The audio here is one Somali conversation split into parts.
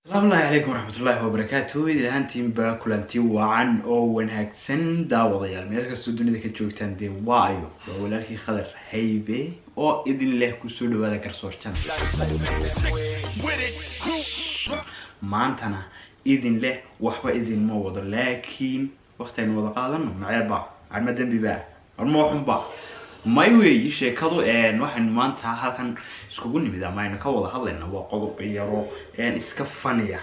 Asalaamu calaykum waraxmatullaahi wabarakaatu. Idil ahaantiinba kulanti wacan oo wanaagsan, daawadayaal, meel kastoo dunida ka joogtaan. Dee waayo, waa walaalkii Khadar Haybe oo idin leh kusoo dhawaada Garsoor Channel. Maantana idin leh waxba idinma wado, laakiin waqti aynu wada qaadano maceeba arma dembiba arma waxunba may weeyi sheekadu. Waxaynu maanta halkan iskugu nimid ama aynu ka wada hadlayna waa qodob yaro iska faniya.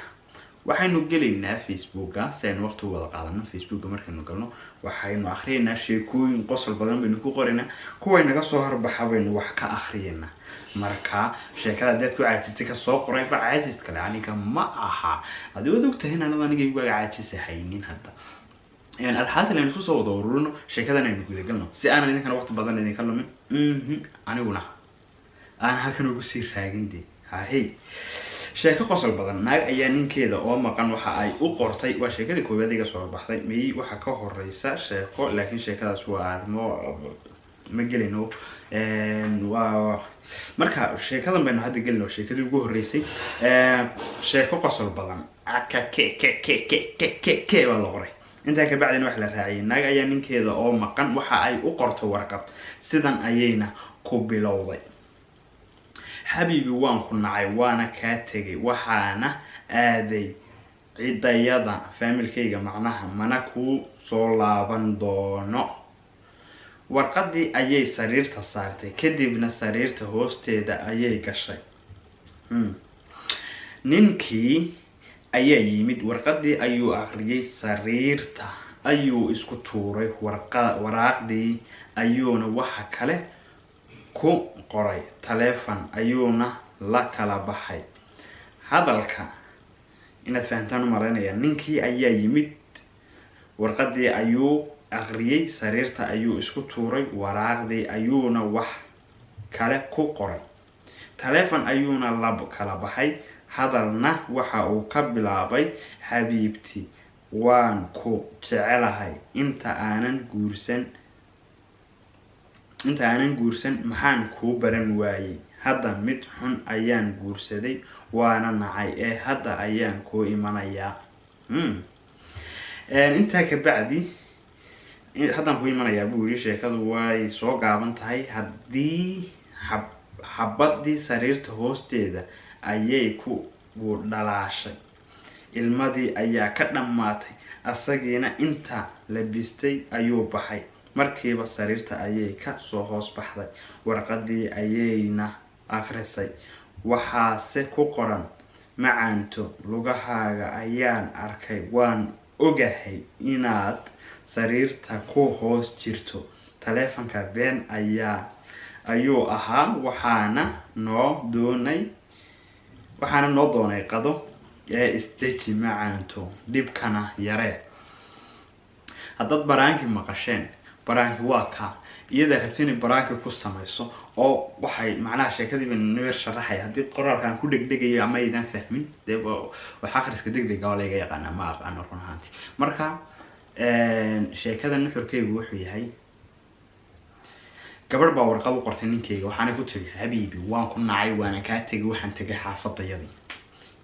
Waxaynu gelaynaa Facebooka si aynu waqti u wada qaadano. Facebooka markaynu galno, waxaynu akriyaynaa sheekooyin qosol badan baynu ku qoraynaa, kuway naga soo horbaxa baynu wax ka akriyaynaa. Marka sheekada hadaad ku caajistay, kasoo qorayba caajis kale aniga ma aha. Haddii waad ogtahay in anad aniga iguaga caajisa haynin. Hadda alxaasil, aynu isku soo wada ururino sheekadan, aynu gudagalno si aanan idinkana waqti badan idinka lumin, aniguna aan halkan ugu sii raagin. De hahey, sheeko qosol badan. Naag ayaa ninkeeda oo maqan waxa ay u qortay. Waa sheekadii koowaad iga soo baxday. May, waxaa ka horeysa sheeko, laakiin sheekadaas waa arrimo ma gelino. Waa marka sheekadan baynu hadda gelino, sheekadii ugu horeysay. Sheeko qosol badan aka k k k k k k k baa la qoray. Intaa kabacdina waxa la raaciyay: naag ayaa ninkeeda oo maqan waxa ay u qortay warqad. Sidan ayayna ku bilowday: "Xabiibi, waan ku nacay, waana kaa tegay, waxaana aaday cidayada, faamilkayga macnaha, mana kuu soo laaban doono." Warqadii ayay sariirta saartay, kadibna sariirta hoosteeda ayay gashay. Ninkii ayaa yimid, warqadii ayuu aqriyay, sariirta ayuu isku tuuray, warqa waraaqdii ayuuna waxa kale ku qoray, taleefon ayuuna la kala baxay. Hadalka inaad fahantaan u malaynaya. Ninkii ayaa yimid, warqadii ayuu aqriyay, sariirta ayuu isku tuuray, waraaqdii ayuuna wax kale ku qoray, taleefon ayuuna la kala baxay. Hadalna waxa uu ka bilaabay: "Xabiibti, waan ku jecelahay. Inta aanan guursan maxaan kuu baran waayey? Hadda mid xun ayaan guursaday, waana nacay, ee hadda ayaan kuu imanayaa." Intaa kabacdi "haddaan ku imanayaa" buu yidhi. Sheekadu way soo gaaban tahay. Haddii xabadii sariirta hoosteeda ayay ku dhalaashay, ilmadii ayaa ka dhammaatay, asagiina inta labistay ayuu baxay. Markiiba sariirta ayay ka soo hoos baxday, warqadii ayayna akhrisay. Waxaase ku qoran: "Macaanto, lugahaaga ayaan arkay, waan ogahay inaad sariirta ku hoos jirto. Taleefanka been ayaa ayuu ahaa, waxaana noo doonay qado ee isdeji macaanto, dhibkana yaree." Haddaad prank-i maqasheen, prank-i waa kaa. Iyadaa rabta inay prank-i ku samayso oo waxay macnaha sheekadii baan noo sharaxaya. Haddii qoraalka aan ku dhegdhegayo ama aydaan fahmin, dee wax akhriska degdega oo layga yaqaana ma aqaano run ahaanti. Marka sheekada nuxurkeygu wuxuu yahay: gabadh baa warqad u qortay ninkeyga, waxaana ku tiri: "Habiibi, waan ku nacay, waana kaa tegay, waxaan tegay xaafadayadii."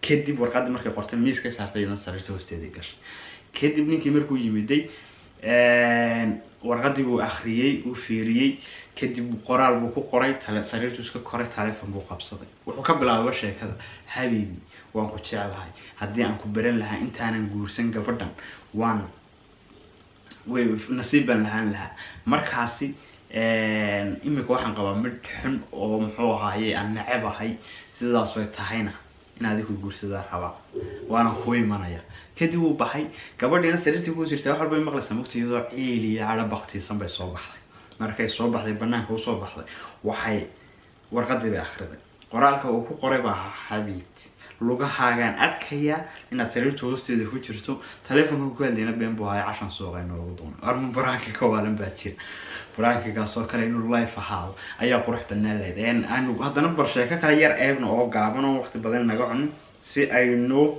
Kadib warqaddii markay qortay, miiska saartay, iyadan sariirta hoosteeday gashay. Kadib ninkii markuu yimiday, warqadii buu akhriyey, uu fiiriyey, kadib qoraal buu ku qoray, tale sariirtu iska koray, taleefon buu qabsaday. Wuxuu ka bilaabay sheekada: "Habiibi, waan ku jeclahay. Haddii aan ku baran lahaa intaanan guursan gabadhan, waan way nasiib baan lahaan lahaa. Markaasi imika waxaan qabaa mid xun oo muxuu ahaaye aan necebahay. Sidaas way tahayna in adiku guursadaan rabaa, waana ku imanaya." Kadib wuu baxay. Gabadhiina sariirtii ku jirtay, wax walba maqlaysaa mugta, iyadoo ciil iyo cadho baktiisan bay soo baxday. Markay soo baxday, banaanka usoo baxday, waxay warqadii bay akhriday. Qoraalka uu ku qoray baa ahaa: "Xabiibti, lugahaagaan arkayaa inaad sariirta hoosteeda ku jirto. Taleefonka ku hadlayna been buu ahay, cashan suuqa inoogu doonay." Arma prank-i ka waalan baa jira? Prank-igaas oo kale inuu life ahaado ayaa qurux badnaan lahayd. Aanu haddana bar sheeko kale yar eegno oo gaaban oo waqti badan naga cunin, si aynu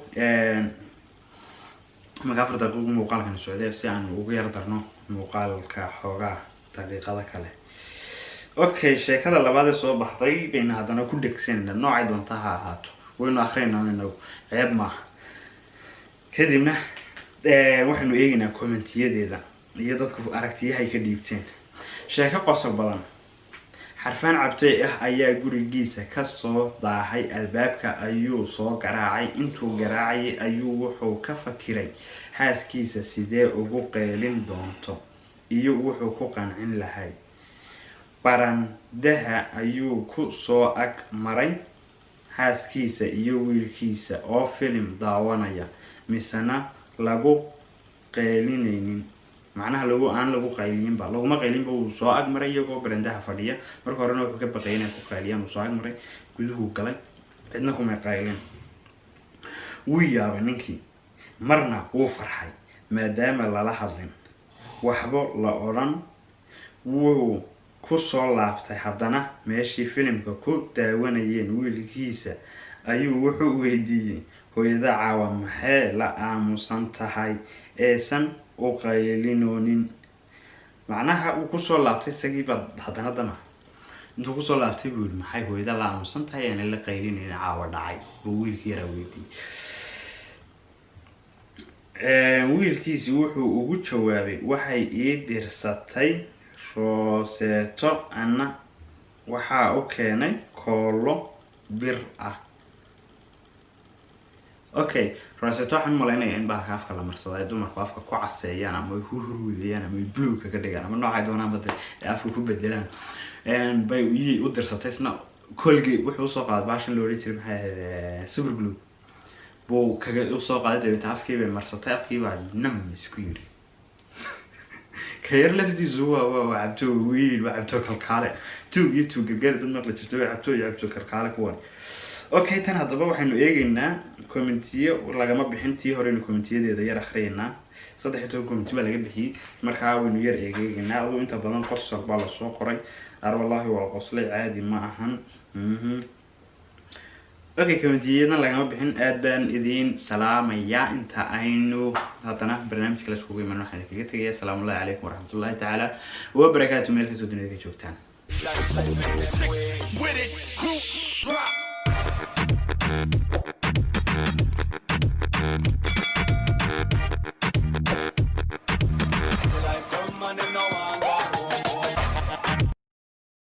marka 4 daqiiqo muuqaalkan socday, si aan ugu yar darno muuqaalka xoogaa daqiiqada kale. Okay, sheekada labaad ee soo baxday baynu haddana ku dhegsanayna. Noocay doonta ha ahaato, waynu akrinayna inagu, ceeb maaha. Kadibna waxaynu eegaynaa commentiyadeeda iyo dadku aragtiyahay ka dhiibteen. Sheeko qosol badan. Xarfaan cabtooy ah ayaa gurigiisa kasoo daahay. Albaabka ayuu soo garaacay. Intuu garaacayay ayuu wuxuu ka fakiray xaaskiisa sidee ugu qeylin doonto iyo wuxuu ku qancin lahay. Barandaha ayuu ku soo ag maray xaaskiisa iyo wiilkiisa oo filim daawanaya, misena lagu qeylinaynin, macnaha lagu aan lagu qaylinba, laguma qaylinba. Wuu soo agmaray iyagoo barandaha fadhiya. Marka horena wuxuu ka baqayay inay ku qayliyaan. Wuu soo agmaray, guduhuu galay, cidna kumay qaylin. Wuu yaabay ninkii, marna wuu farxay maadaama lala hadlin, waxba la odhan. Wuu ku soo laabtay haddana meeshii filimka ku daawanayeen. Wiilkiisa ayuu wuxuu weydiiyey: "Hooyada caawa maxay la aamusan tahay eesan u qaylinoonin?" Macnaha uu kusoo laabtay isagiibaa haddana dama intuu kusoo laabtay buu yihi: "Maxay hooyada la aamusan tahay, aanay la qaylinayn caawa dhacay?" buu wiilkii yaraa weydiiyey. Wiilkiisi wuxuu ugu jawaabay: "Waxay ii dirsatay rooseeto, anna waxaa u keenay koolo bir ah." Okay, rooseeto waxaan umalaynaya in bahalka afka la marsada ay dumarku afka ku caseeyaan ama ay ku hurudayaan ama ay blue kaga dhigaan ama noocay doonaan bade ay afka ku bedelaan bay iyay u dirsatay. Isna Colgate wuxuu usoo qaaday baashan la odhan jiray, maxay ahayd, super glue buu kaga usoo qaaday. Dabeetna afkii bay marsatay, afkii baa nam isku yidhi. Ka yar laftiisu waa cabto wiil, waa cabto kalkaale. Tuug iyo tuug gargaar dad maqli jirta, waa cabto iyo cabto kalkaale kuwan. Okay, tan haddaba waxaynu eegeynaa commentiyo lagama bixin. Tii horeynu commentiyadeeda yar akhriyeynaa. 13 commenti baa laga bixiyey, markaa waynu yar eegeegeynaa. Aduu inta badan qosol baa lasoo qoray. Ar wallahi waa qoslay, caadi ma ahan. Okay, commentiyadan lagama bixin. Aad baan idiin salaamayaa. Inta aynu haddana barnaamij kale iskugu iman, waxaan idinkaga tegaya asalaamu allahi calaykum waraxmatullahi tacaala wabarakaatu, meel kastoo dunida ka joogtaan. Sick with it, crew.